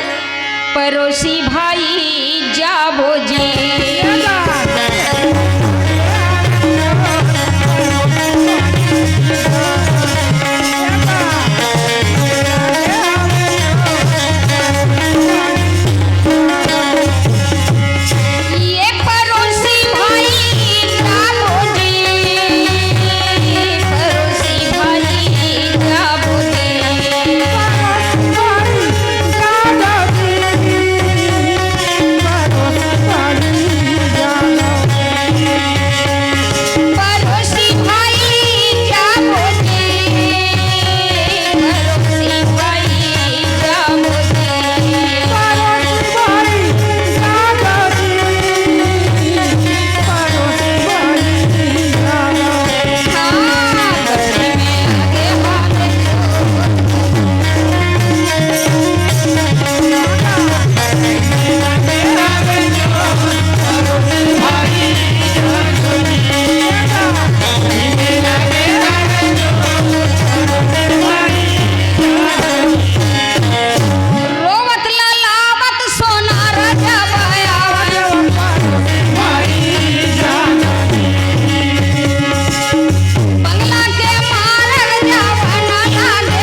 परोसी भाई जाबो जी। ये परोसी भाई जाबो जी, परोसी भाई जाबो जी। परोसी भाई जाबो जी, परोसी भाई जाबो जी। परोसी भाई जाबो जी, परोसी भाई जाबो जी। हाँ, बस्ती में आगे हाथ रोवत ललावत सोनार जब आवत। बंगला के मारग जावन लागे।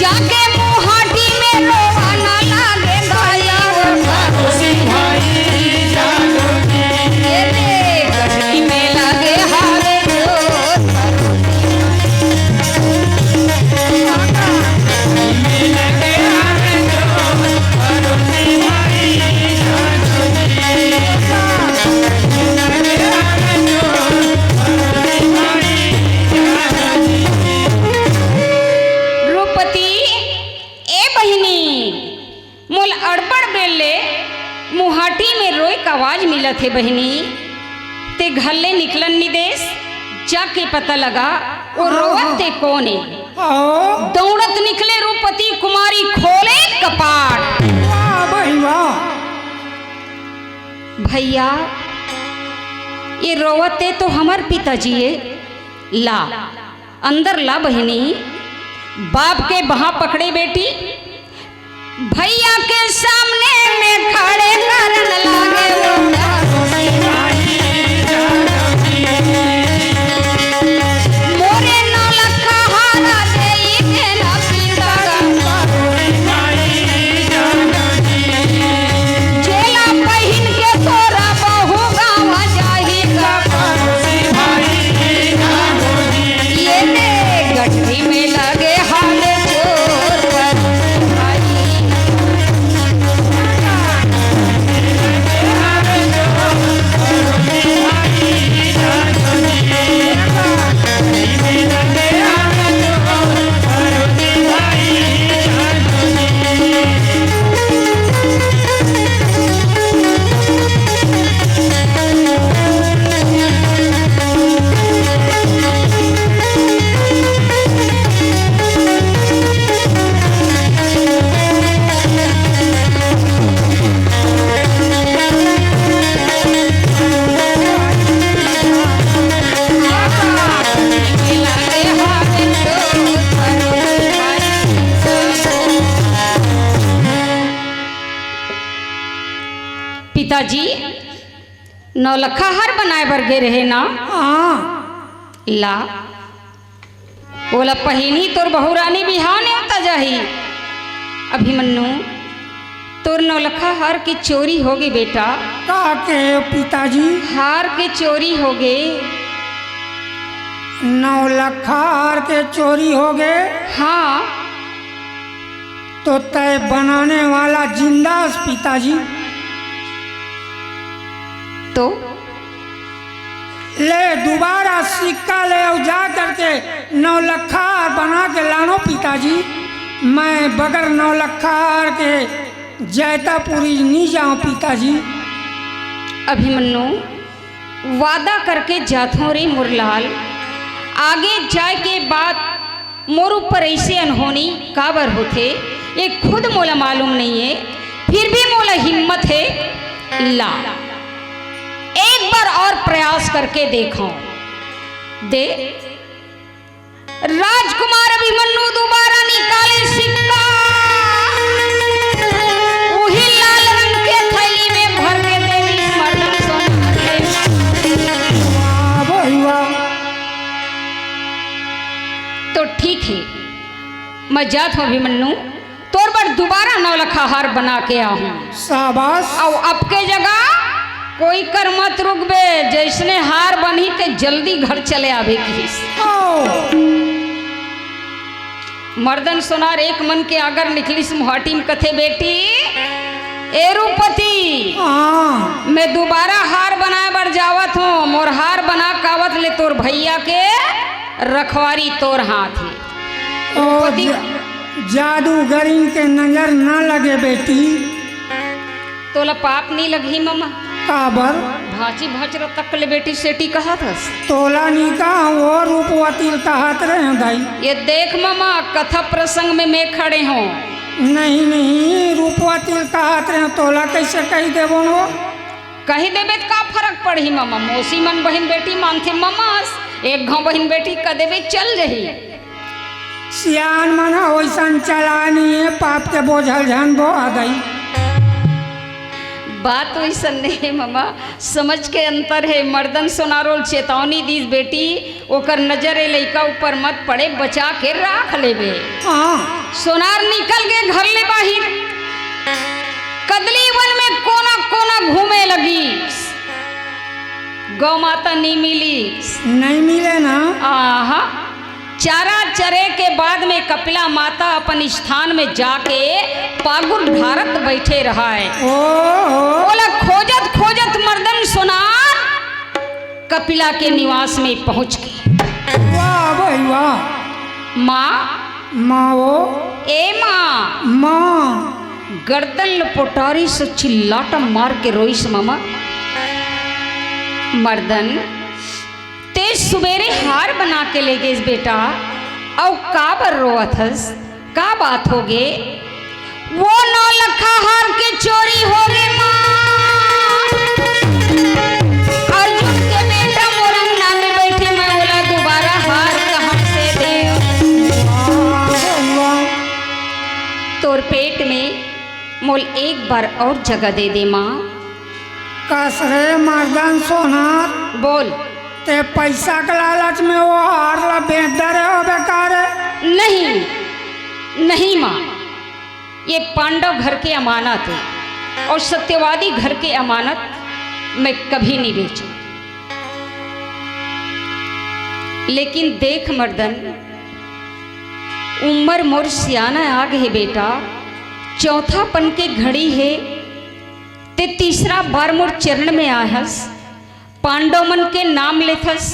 जाके मुहाटी में रोवन लागे। ये दे गठरी में लगे हावे चोर। रूपवती, ए बहिनी, मोला अड़बड़ बेर ले मुहाटी में रोए के आवाज मिलत हे बहिनी। ते घर ले निकलन नि देस, जाके पता लगा वो हाँ, रोवत हाँ। ते कोन हे। हाँ। दौड़त निकले रूपवती कुमारी, खोले कपाट। वाह भाई वाह। भैया, ये रोवत ते तो हमर पिताजी हे। ला, अंदर ला बहिनी। बाप के बाँह पकड़े बेटी, भैया के सामने में खड़े करन लागे वो। मोरे नौलखा हार देई देना पिता। जेला पहिन के तोरा बहू गाँव जाही का। ये ने गठरी में लगे हावे चोर। पिताजी, नौलखा हार बनाए बर गे रहे ना? हाँ। ला, ओला पहिनही तोर बहुरानी बिहाव नेवता जाही। अभिमन्यु, तोर नौलखा हार के चोरी होगे बेटा। का कहे पिताजी? हार के चोरी होगे। नौलखा हार के चोरी होगे? हाँ। तो तय बनाने वाला जिंदा अस पिताजी। तो ले दुबारा सिक्का ले अउ जा करके नौलखा हार बना के लानो पिताजी। मैं बगर नौलखा हार के जैतापुरी नी जाऊं पिताजी। अभिमन्यु, वादा करके जाथों रे मोर लाल, आगे जाय के बाद मोर ऊपर ऐसे अनहोनी काबर होथे, ये खुद मोला मालूम नहीं है, फिर भी मोला हिम्मत है। ला, एक बार और प्रयास करके देखो। दे, राजकुमार अभिमन्यु दोबारा निकाले सिक्का, वही लाल रंग के थैली में भर के दे दी मर्दन सोनार के। वाह भाई वाह। तो ठीक है, मैं जात हूँ अभिमन्यु, तोर बर दुबारा नौलखा हार बना के आहूं। शाबाश। अउ अबके जगह कोई कर मत रुकबे, जैसने हार बनही ते जल्दी घर चले आबे किहिस। ओ। मर्दन सोनार एक मन के आगर निकलिस मुहाटी में कथे, बेटी, ए रूपवती, हाँ। मैं दुबारा हार बनाए बर जावत हूँ, मोर हार बना कावत ले तोर भैया के रखवारी तोर हाथ है। ओ, रूपवती। जा-, जादूगरिन के नजर ना लगे बेटी। तोला पाप नहीं लगही ममा? काबर? भांची भांचरा तक ले बेटी सेटी कहत हस। तोला नहीं कहा, वो रूपवती ल कहत रहे दाई। ये देख ममा, कथा प्रसंग में मैं खड़े हूँ। नहीं, नहीं, रूपवती ल कहत रहे, तोला कैसे कही देबो न वो? कही देबे त का फरक पड़ही ममा? मौसी मन बहिन बेटी मानथे ममा, एक घाव बहिन बेटी कह देबे चल जही। सियान मन ह ओइसन चला नहीं है, पाप के बोझल झन बोहा दई। बात ओइसन नहीं है ममा, समझ के अंतर है। मर्दन सोनारोल चेतावनी दीस, बेटी, ओकर नजर ए लइका ऊपर मत पड़े, बचा के राख लेबे। हाँ। सोनार निकल के घर ले बाहिर, कदली वन में कोना कोना घूमे लगी। गौ माता नहीं मिली। नहीं मिले ना। आहा, चारा चरे के बाद में कपिला माता अपन स्थान में जाके पागुर ढारत बैठे रहा है। ओहो। ओला खोजत खोजत मर्दन सोनार कपिला के निवास में पहुंच गए। वाह भाई वाह। माँ। माँ वो। ए माँ। माँ। गर्दन ल पोटारी से चिल्लाटा मार के रोइस ममा। मर्दन, ते सुबेरे हार बना के ले गेस बेटा, अउ काबर रोवत हस? का बात होगे? वो नौलखा हार के चोरी होगे माँ। अर्जुन के बेटा मोर अंगना में बैठे, मैं ओला दोबारा हार कहाँ से देव? तोर पेट में मोल एक बार और जगह दे दे माँ। कस रे मर्दन सोनार। बोल। ते पैसा के लालच में वो हार ला बेच डरे हो बेकार है? नहीं, नहीं माँ, ये पांडव घर के अमानत है और सत्यवादी घर के अमानत मैं कभी नहीं बेचूं। लेकिन देख मर्दन, उम्र मोर सियाना आग है बेटा, चौथापन के घड़ी है, ते तीसरा बार मोर चरण में आहस, पांडव मन के नाम लेथस,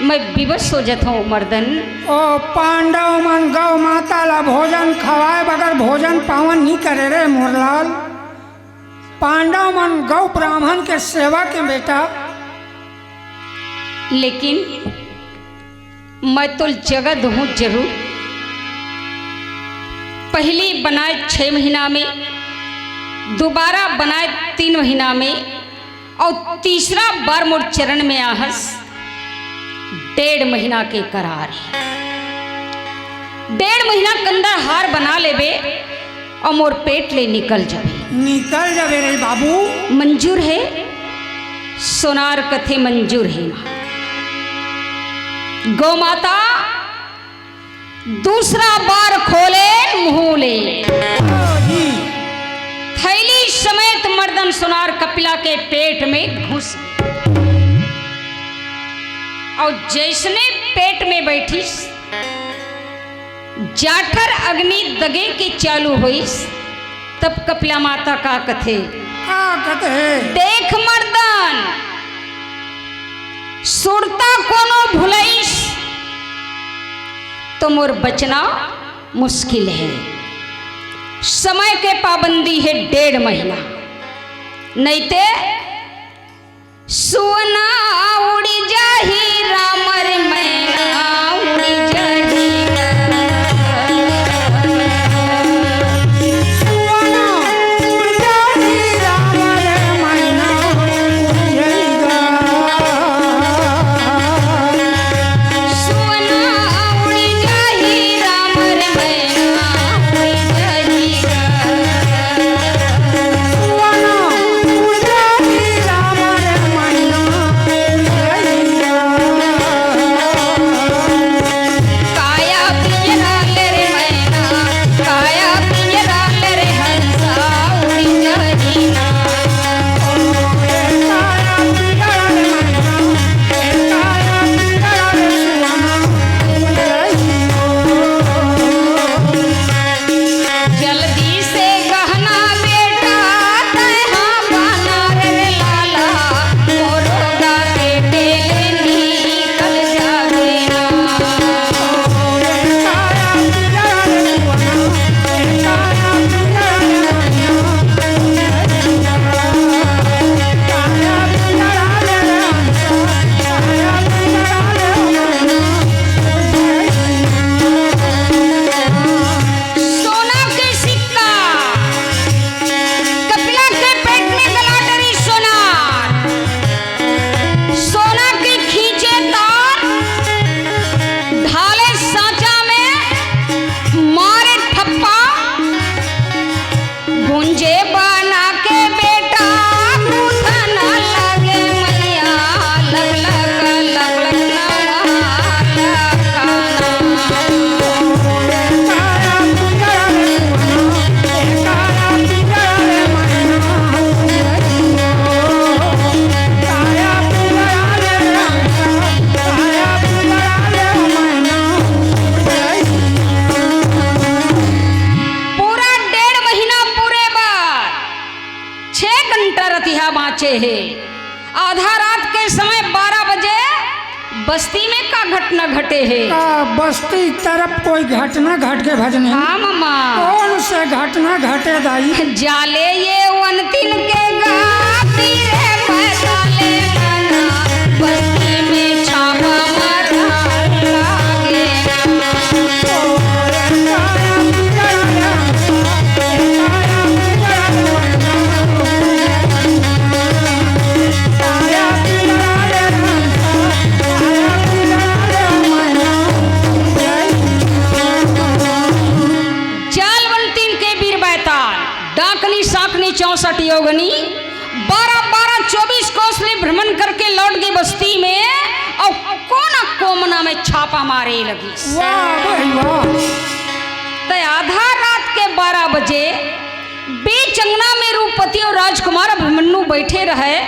मैं विवश हो जथों मर्दन। ओ पांडव मन गौ माता ला भोजन खवाए बगर भोजन पावन नहीं करे रे मोरलाल। पांडव मन गौ ब्राह्मण के सेवक है बेटा। लेकिन मैं तो जगह दूँ जरूर। पहली बनाए छह महीना में, दोबारा बनाए तीन महीना में, और तीसरा बार मोर चरण में आहस, डेढ़ महीना के करार है। डेढ़ महीना के अंदर हार बना लेबे और मोर पेट ले निकल जाबे। निकल जाबे रे बाबू। मंजूर है? सोनार कथे मंजूर है माँ। गौ माता दूसरा बार खोले मुंह ले। थैली समेत मर्दन सोनार कपिला के पेट में घुस गई। और जैसने पेट में बैठिस, जाठर अग्नि दगे के चालू होइस, तब कपिला माता का कथे? का कथे? देख मर्दन, तो मोर बचना मुश्किल हे। समय के पाबंदी हे डेढ़ महीना, नइते सुअना उड़ी जाही राम रे, मैना उड़ी जाही। सुअना उड़ी जाही राम रे, मैना उड़ी जाही। सुअना उड़ी जाही राम रे, मैना उड़ी जाही। जल्दी से गहना बेटा तैहा बना रे लाला, मोरो गा के डेले निकल जावे ना। सोना के सिक्का, कपिला के पेट में गला डरी सोनार, सोना के खींचे तार, ढाले सांचा में मारे ठप्पा, भुंजे बना के बेटा, गूंथन लगे मैया, लग, लग, लग, लग, नवा लखाना। पूरा डेढ़ महीना पूरे बर छह घंटा रतिहा बाँचे हे। आधा रात के समय बारह बजे बस्ती में का घटना घटे हे? का बस्ती तरफ कोई घटना घट के भजनी? हाँ, ममा। कौन से घटना घटे, दाई? जाले ये वनतिन के गाती रे, पैताले मना, बस्ती में छापा मारा लागे। जालवंतिन के बीर बैताल, डाकनी साकनी चौसठ योगनी, बारह बारह चौबीस कोस ले भ्रमण करके लौट गे बस्ती में, अउ कोना कोमना में छापा मारे लगिस। वाह भाई वाह। त आधा रात के बारह बजे बीच अंगना में रूपवती अउ राजकुमार अभिमन्यु बैठे रहे,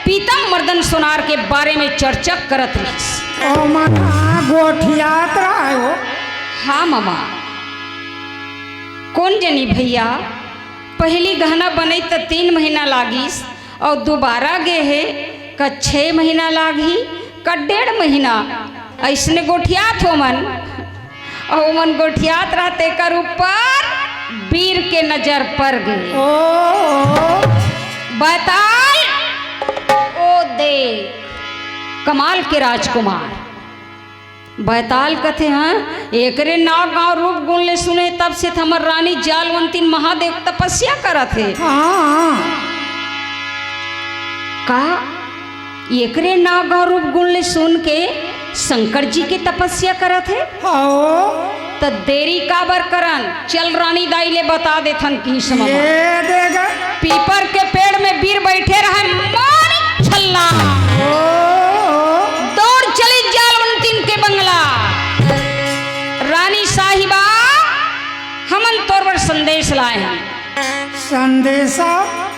पीतम मर्दन सोनार के बारे में चर्चा करत रहिस। ओ मना गोठियात रहे हो। हाँ ममा। कोन जनी भैया, पहिली गहना बनई त तीन महीना लागिस, अउ दुबारा गे हे, का छह महीना लागही, का डेढ़ महीना, अइसने गोठियात हो मन। अउ मन गोठियात रहत, एकर ऊपर बीर के नजर पर गे। ओ। बैताल, ओ देख, कमाल के राजकुमार। बैताल कथे, हाँ, एकरे नाव गांव रूप गुण ले सुने, तब से त हमर रानी जालवंतिन महादेव तपस्या करत हे। हाँ। का एकरे नाव गांव रूप गुण ले सुन के शंकर जी के तपस्या करत हे? हाँ। त देरी काबर करन? चल रानी दाई ले बता देथन किहिस ममा। ये देगा। पीपर के पेड़ में बीर बैठे रहे, मानिक छल्ला। ओ। दौड़ चली जालवंतिन के बंगला। रानी साहिबा, हमन तोर बर संदेश लाए हन। संदेशा?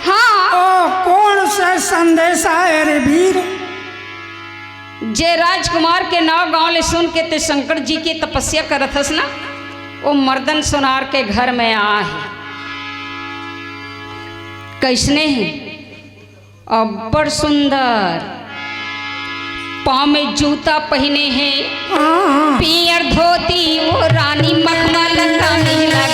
हाँ। ओ, कौन सा संदेशा हे रे बीर? जे राजकुमार के नाव गांव ले सुन के ते शंकर जी के तपस्या करत हस ना, वो मर्दन सोनार के घर में आ हे। कैसने हे? अब्बड़ सुंदर। पाँव में जूता पहिने हे, हाँ। पियर धोती वो रानी मखमल कमीज ला